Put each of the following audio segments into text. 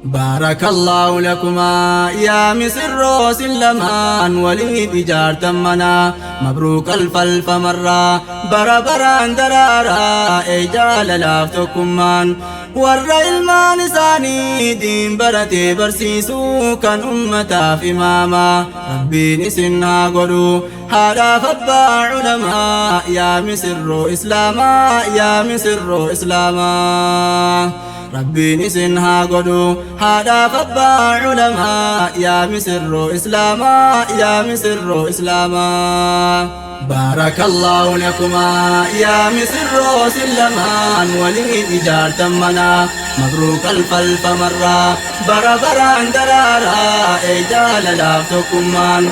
بارك الله لكما يا مسر سلمان وليد إجارة منا مبروك الفلف مرة بربران درارا إجال لافتكمان ور ilmaan isaanii diin baratee barsiisuu kan ummataaf imaama Rabbiin isin haa godhu haadhaaf abbaa culamaa yaa misirroo islaamaa yaa misirroo islaamaa Rabbiin isin haa godhu haadhaaf abbaa culamaa yaa misirroo islaamaa yaa misirroo islaamaa. بارك الله لكما يا مسر سلمان ولي إجارة منا مبروك الفلف مرة بربران درارا إجال لافتكمان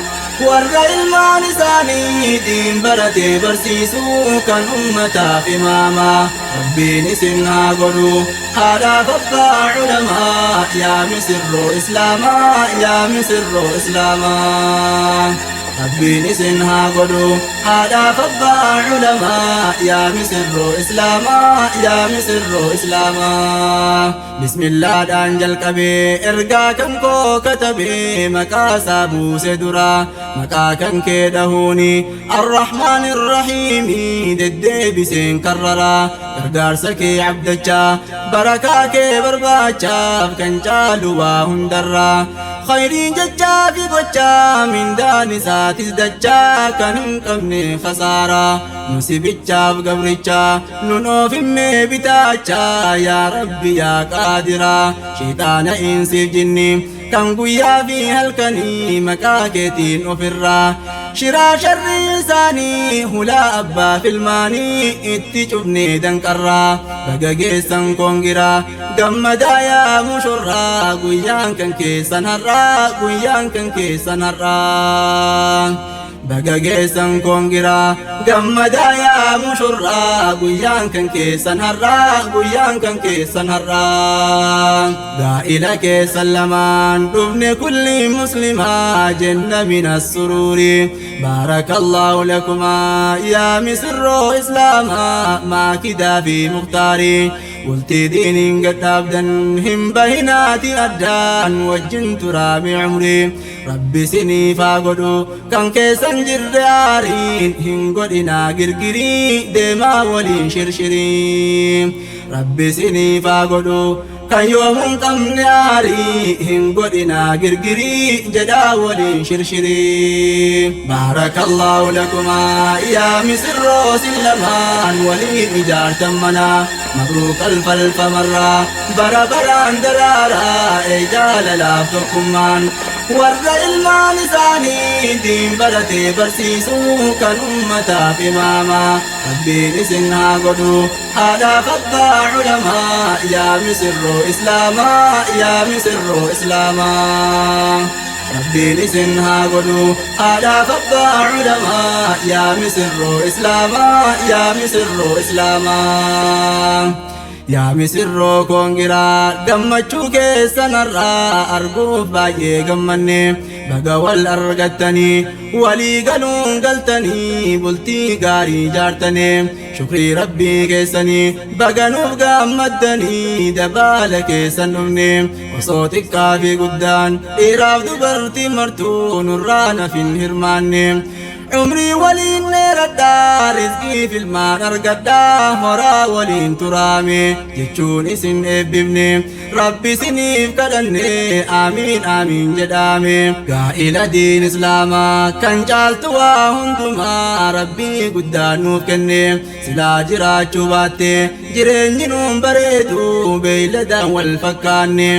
warra ilmaan isaanii diin baratee barsiisuu kan ummataaf imaama Rabbiin isin haa godhu haadhaaf abbaa culamaa yaa misirroo islaamaa yaa misirroo islaamaa. Rabbiin isin haa godhu haadhaaf abbaa culamaa yaa misirroo islaamaa yaa misirroo islaamaa. Bismillaadhaan jalqabee ergaa kan koo katabee maqaa isaa buuse dura maqaa kan kee dhahuuni arrahmaan irrahiimi deddeebiseen karrara gargaarsa kee abdachaa barakaa kee barbaachaaf kan caalu waa hundarraa khayriin jechaa fi gochaa mindaan isaatis dachaa kan hin qabne khasaaraa nu sibichaaf gabrichaa nun oofimmee bitaachaa yaa Rabbi yaa qaadiraa shayxaana insiif jinni kan guyyaa fi halkanii maqaa keetiin ofirraa shiraa sharrii isaanii hulaa abbaa filmaanii itti cufnee danqarraa baga geessan koongiraa gammadaa yaa mushurraa guyyaan kan keessan har'aa guyyaan kan keessan har'aa. Baga geessan koongiraa gammadaa yaa mushurraa guyyaan kan keessan har'aa guyyaan kan keessan har'aa. Gaa'ila keessan lamaan dhufne kulli muslimaa jenna min assuruuri بارك الله لكما يا مسرو إسلاما ما كدا في مختاري bultii diiniin gadhaabdan hin bahinaati addaan wajjin turaame umrii Rabbi siniif haa godhu kan keessan jirre aariin hin godhinaa girgirii deemaa waliin shirshirii Rabbi siniif haa godhu kan yoomuu hin qabne aarii hin godhinaa girgirii jedhaa waliin shirshirii. Baarakallahu lakumaa yaa misirroo lamaan waliin ijaartan manaa mabruuk alfalfa marraa bara baraan daraaraa ee jaalalaaf tokkummaan warra ilmaan isaanii diin baratee barsiisuu kan ummataaf imaama Rabbiin isin haa godhu haadhaaf abbaa culamaa yaa misirroo islaamaa yaa misirroo islaamaa. Rabbiin isin haa godhu haadhaaf abbaa culamaa yaa misirroo islaamaa yaa misirroo islaamaa. Yaa misirroo koongiraa gammachuu keessan har'aa arguuf baay'ee gammanne baga wal argattanii walii galuun galtanii bultii gaarii jaartanii shukrii Rabbii keessanii baga nuuf gammaddanii dabaala keessan dhufne osoo xiqqaa fi guddaan dhiiraaf dubartii martuu nurraa nafin hirmaanne. Umrii waliin dheeradhaa rizqii filmaan argadhaa horaa waliin turaame jechuun isin eebbifne Rabbi isiniif kadhanne aamiin aamiin jedhame gaa'ila diin islaamaa kan caaltu waa hundumaa Rabbii guddaa nuuf kenne silaa jiraachuu baatte jireenyi nuun bareedu beeyladaan wal fakkaanne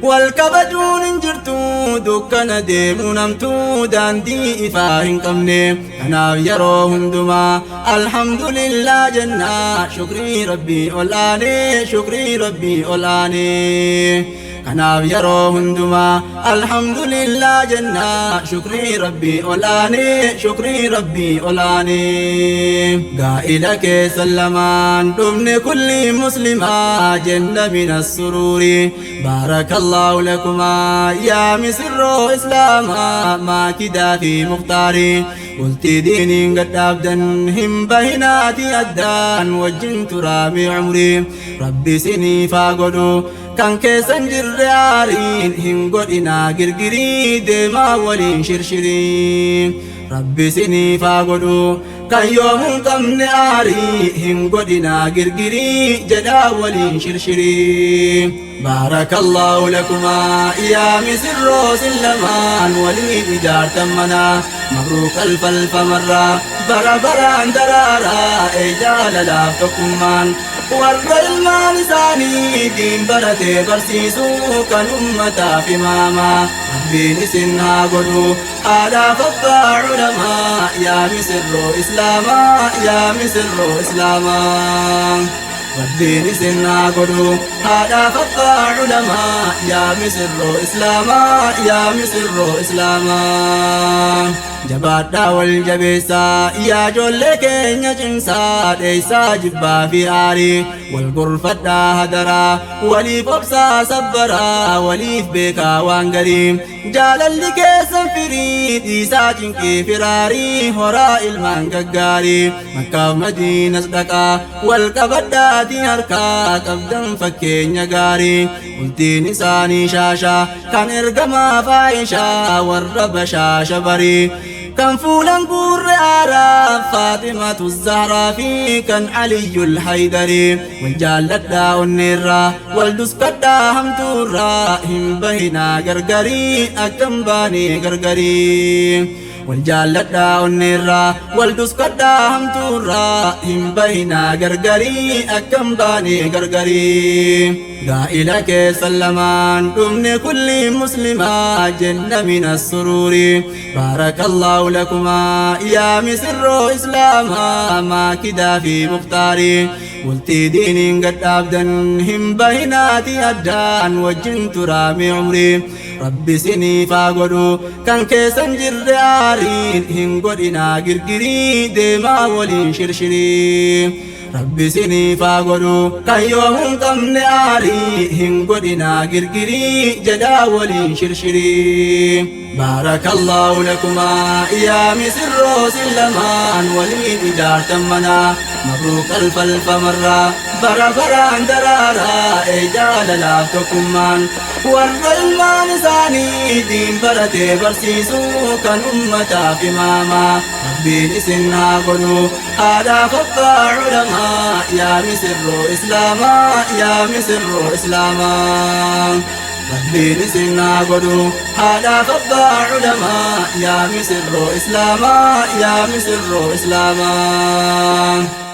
wal kabajuun hin jirtu dukkana deemuu namtuu daandii ifaa hin qabne kanaaf yeroo hundumaa alhamdulillah jennaa shukrii Rabbii ol aanee shukrii Rabbii ol aanee kanaaf yeroo hundumaa alhamdulillah jennaa shukrii Rabbii ol aanee shukrii Rabbii ol aanee gaa'ila keessan lamaan dhufne kulli muslimaa jenna min assuruuri بارك الله لكما يا مسرو إسلاما ما كدا في مختاري bultii diiniin gadhaabdan hin bahinaati addaan wajjin turaame umrii Rabbi isiniif haa godhu. Kan keessan jirre aariin hin godhinaa girgirii deemaa waliin shirshirii. Rabbi isiniif haa godhu kan yoomuu hin qabne aarii hin godhinaa girgirii jedhaa waliin shirshirii. بارك الله لكما يا مسر سلمان ولي إجارة منا مبروك ألف ألف مرة برا برا درارا إجال لا تكمان warra ilmaan isaanii diin baratee barsiisuu kan ummataaf imaamaa Rabbiin isin haa godhu haadhaaf abbaa culamaa yaa misirroo islaamaa yaa misirroo islaamaa Rabbiin isin haa godhu haadhaaf abbaa culamaa yaa misirroo islaamaa yaa misirroo islaamaa. Jabaadhaa wal jabeessaa yaa ijoollee keenya cimsaa dheessaa jibbaa fi aarii wal gorfadhaa hadaraa waliif obsaa sabbaraa waliif beekaa waan garii jaalalli keessan firii dhiisaa cinqii firaarii horaa ilmaan gaggaarii Makkaaf Madiinas dhaqaa wal qabadhaatii harkaa qabdan fakkeenya gaarii bultiin isaanii shaashaa kan ergamaa faayishaa warra bashaasha barii kan fuulan guurre aaraa Faaximatu Zahraa fi kan Aliyyul Haydarii wal jaalladhaa onneerraa wal duskadhaa hamtuurraa hin bahinaa gargarii akkam baanee gargarii wal jaalladhaa onneerraa wal duskadhaa hamtuurraa hin bahinaa gargarii akkam baanee gargarii. Gaa'ila keessan lamaan dhumne kulli muslimaa jenna min assuruuri baarakallahu lakumaa yaa misirroo islaamaa maakidaa fi muktaarii bultii diiniin gadhaabdan hin bahinaati addaan wajjin turaame umrii Rabbi isiniif haa godhu kan keessan jirre aariin hin godhinaa girgirii deemaa waliin shirshirii. Rabbi isiniif haa godhu kan yoomuu hin qabne aarii hin godhinaa girgirii jedhaa waliin shirshirii. Baarakallahu lakumaa yaa misirroo lamaan waliin ijaartan manaa mabruuk alf alfa marraa bara baraan daraaraa ee jaalalaaf tokkummaan warra ilmaan isaanii diin baratee barsiisuu kan ummataaf imaamaa Rabbiin isin haa godhu haadhaaf abbaa culamaa yaa misirroo islaamaa yaa misirroo islaamaa Rabbiin isin haa godhu haadhaaf abbaa culamaa yaa misirroo islaamaa yaa misirroo islaamaa.